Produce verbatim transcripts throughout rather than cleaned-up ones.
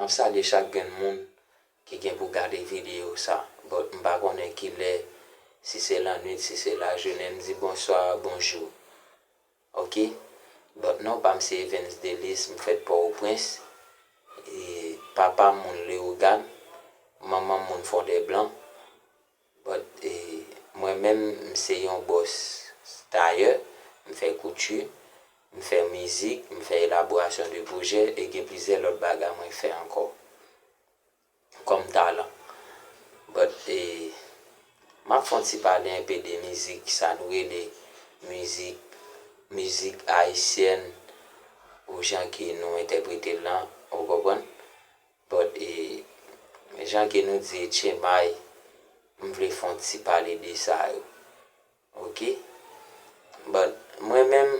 M ap salye chak grenn moun ki gen pou gade videyo sa. But m pa konnen kilè, si se lannwit, si se lajounen, m di bonswa, bonjou. Ok? But non pa m se Evens Delis, m fèt Pòtoprens. E papa m moun Leyogàn, manman m moun Fondèblan. But e, mwen menm, m se yon bòs tayè, m fè kouti, m fè mizik, m fè elaborasyon de pwojè e gen plizyè lòt bagay mwen fè ankò kòm talan. But e, m ap fè yon ti pale enpe de mizik, sa nou rele mizik, mizik ayisyèn, ou jan ke nou entèprete l lan, ou konprann? But e, jan ke nou di Etchemay, m vle fè yon ti pale de sa yo. Ok? But mwen menm,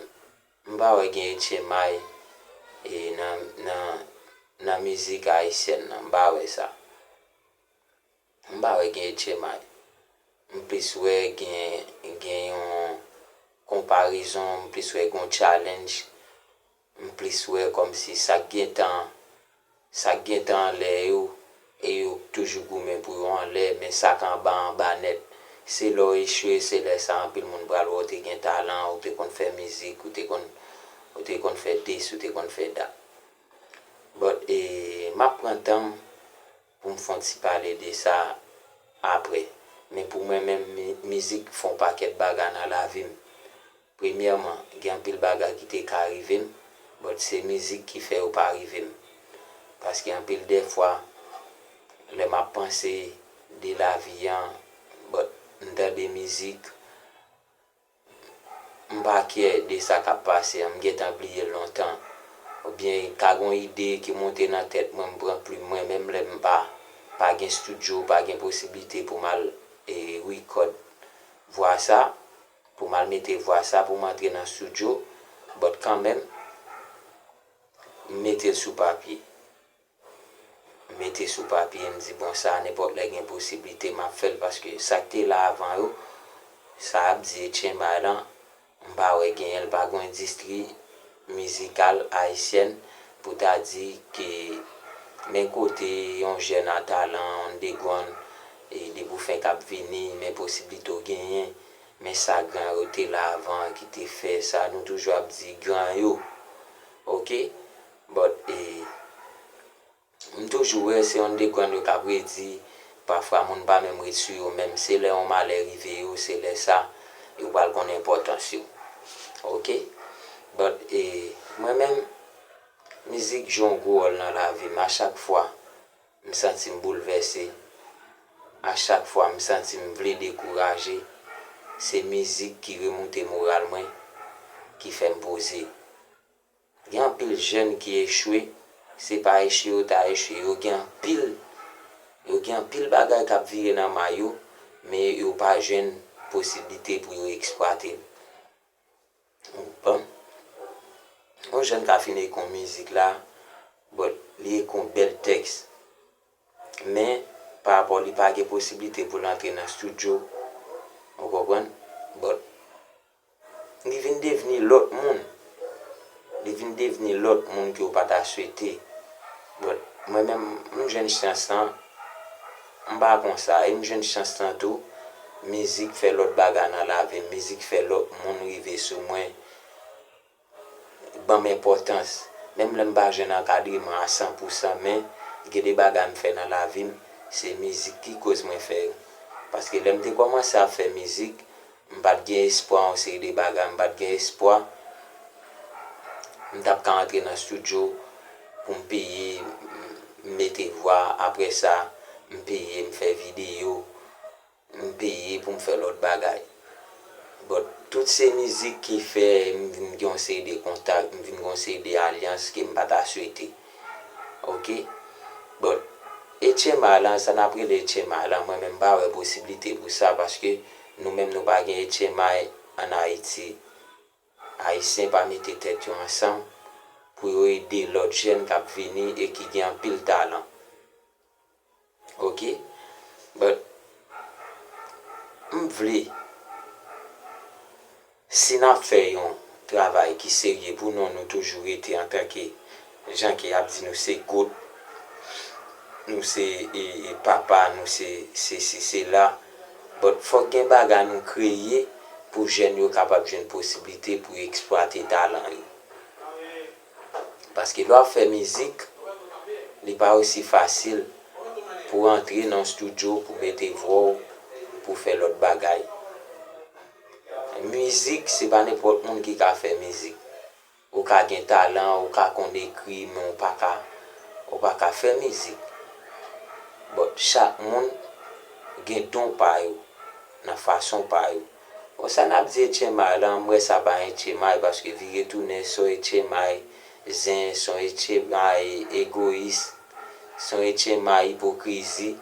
m pa wè gen Etchemay e nan, nan, nan mizik ayisyèn nan, m pa wè sa. M pa wè gen Etchemay. M plis wè gen, gen yon konparezon, m plis wè gen yon challenge. M plis wè kòmsi sa k gentan, sa k gentan anlè yo, e yo toujou goumen pou yo anlè, men sa k anba, anba nèt. Se lè w echwe, se lè sa anpil moun pral wè w te gen talan, ou te konn fè mizik, ou te konn, ou te konn fè dis, ou te konn fè dat. But e, m ap pran tan m pou m fè yon ti pale de sa apre. Men pou mwen menm, mi- mizik fè yon pakèt bagay nan lavi m. Premyèman, gen anpil bagay ki te ka rive m, but se mizik ki fè yo pa rive m. Paske anpil dèfwa, lè m ap panse de lavi an, but m tande mizik, m pa kyè de sa k ap pase an, m gentan bliye l lontan. Oubyen ka gen yon ide ki monte nan tèt mwen, m pran plim mwen, menm lè m pa, pa gen estidyo, pa gen posiblite pou m al e, rekòd vwa sa, pou m al mete vwa sa, pou m antre nan estidyo, but kanmenm, m mete l sou papye. M mete sou papye, m di, bon, sa, nenpòt lè gen posiblite, m ap fè l, paske sa k te la avan yo, sa y ap di Etchemay lan, m pa wè genyen l, pa gen yon endistri mizikal ayisyèn pou ta di ke men kote yon jèn a talan, underground, e depi w fenk ap vini, men posiblite w genyen, men sa gran yo te la avan ki te fè sa, nou toujou ap di gran yo. Ok? But e, m toujou wè se underground yo k ap redi, pafwa moun pa menm ret sou yo menm, se lè yon malè rive yo, se lè sa yo pral konn enpòtans yo. Ok? But e, mwen menm, mizik jwe yon gwo wòl nan lavi m. A chak fwa m santi m boulvèse, a chak fwa m santi m vle dekouraje, se mizik ki remoute moral mwen, ki fè m poze. Gen anpil jèn ki echwe, se pa echwe yo ta echwe, yo gen anpil, yo gen anpil bagay k ap vire nan may yo, men yo pa jwenn posiblite pou yo eksplwate l. Ou konprann? Yon jèn ka fin ekri yon mizik la, but li ekri yon bèl tèks. Men, pa rapò li pa gen posiblite pou l antre nan estidyo, ou konprann? But li vin devni lòt moun. Li vin devni lòt moun ke w pa ta swete. But mwen menm, m jwenn chans lan, m pa konsa, e m jwenn chans lan tou, mizik fè lòt bagay nan lavi m, mizik fè lòt moun rive sou mwen, ban m enpòtans. Menm lè m pa jwenn ankadreman a san pou san, men gen de bagay m fè nan lavi m, se mizik ki koz mwen fè yo. Paske lè m te kòmanse ap fè mizik, m pa t gen espwa yon seri de bagay, m pa t gen espwa m t ap ka antre nan estidyo pou m peye, m mete vwa, apre sa, m peye, m fè videyo, m peye pou m fè lòt bagay. But tout se mizik ki fè m vin gen yon seri de kontak, m vin gen yon seri de alyans ke m pa ta swete. Ok? But Etchemay lan, sa n ap rele Etchemay lan, mwen menm m pa wè posiblite pou sa, paske nou menm nou pa gen Etchemay ann Ayiti. Ayisyen pa mete tèt yo ansanm pou yo ede lòt jèn k ap vini e ki gen anpil talan. Ok? But m vle, si n ap fè yon travay ki serye pou nou, nou toujou rete antanke jan ke y ap di nou se GOAT, nou se e, e papa, nou se sesi, sela. But fòk gen bagay nou kreye pou jèn yo kapab jwenn posiblite pou eksplwate talan yo. Paske lè w ap fè mizik, li pa osi fasil pou w antre nan yon estidyo, pou mete vwa w, pou fè lòt bagay. Mizik, se pa nenpòt moun ki ka fè mizik. Ou ka gen talan, ou ka konn ekri, men ou pa ka, ou pa ka fè mizik. But chak moun gen don pa yo, nan fason pa yo. Bon, sa n ap di etchemay la, m wè sa pa etchemay, paske vire tounen, se yon etchemay zen, se yon etchemay egoyis, se yon etchemay ipokrizi,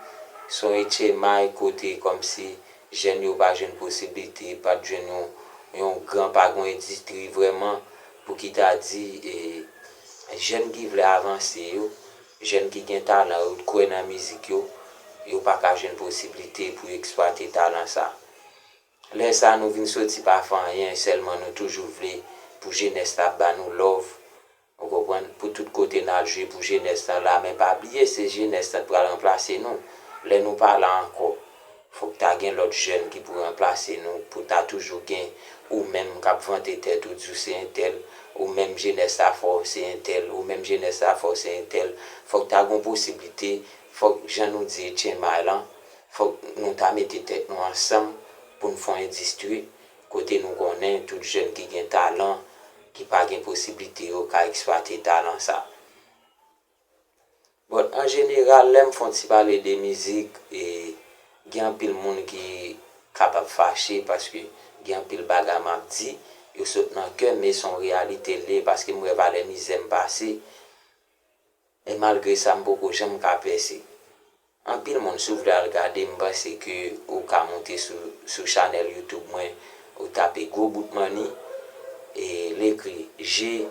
se yon etchemay kote kòmsi jèn yo pa jwenn posiblite, pa t jwenn yon, yon gran, pa gen yon endistri vrèman pou ki ta di, e, jèn ki vle avanse yo, jèn ki gen talan yo, kwè nan mizik yo, yo pa ka jwenn posiblite pou eksplwate talan sa. Lè sa nou vin soti pa fè anyen, sèlman nou toujou vle pou jenès la ba nou love. Ou konprann? Pou tout kote n al jwe pou jenès lan la, men pa bliye se jenès lan k pral ranplase nou. Lè nou pa la ankò, fòk ta gen lòt jèn ki pou ranplase nou, pou ta toujou gen ou menm k ap vante tèt ou, di w se entèl, ou menm jenès la fò w se entèl, ou menm jenès la fò w se entèl. Fòk ta gen yon posiblite, fòk jan nou di etchemay lan, fòk nou ta mete tèt nou ansanm pou n fè yon endistri kote nou konnen tout jèn ki gen talan, ki pa gen posiblite yo ka eksplwate talan sa. Bon, an jeneral, lè m fè yon ti pale de mizik, e, gen anpil moun ki kapab fache paske gen anpil bagay m ap di, yo sot nan kè m, e se yon reyalite l ye, paske m wè valè mizè m pase, e malgre sa, m poko janm ka pèse. Anpil moun, si w vle al gade, m panse ke ou ka moute sou, sou chanèl YouTube mwen, ou tape Gwo Bout Money, e l ekri G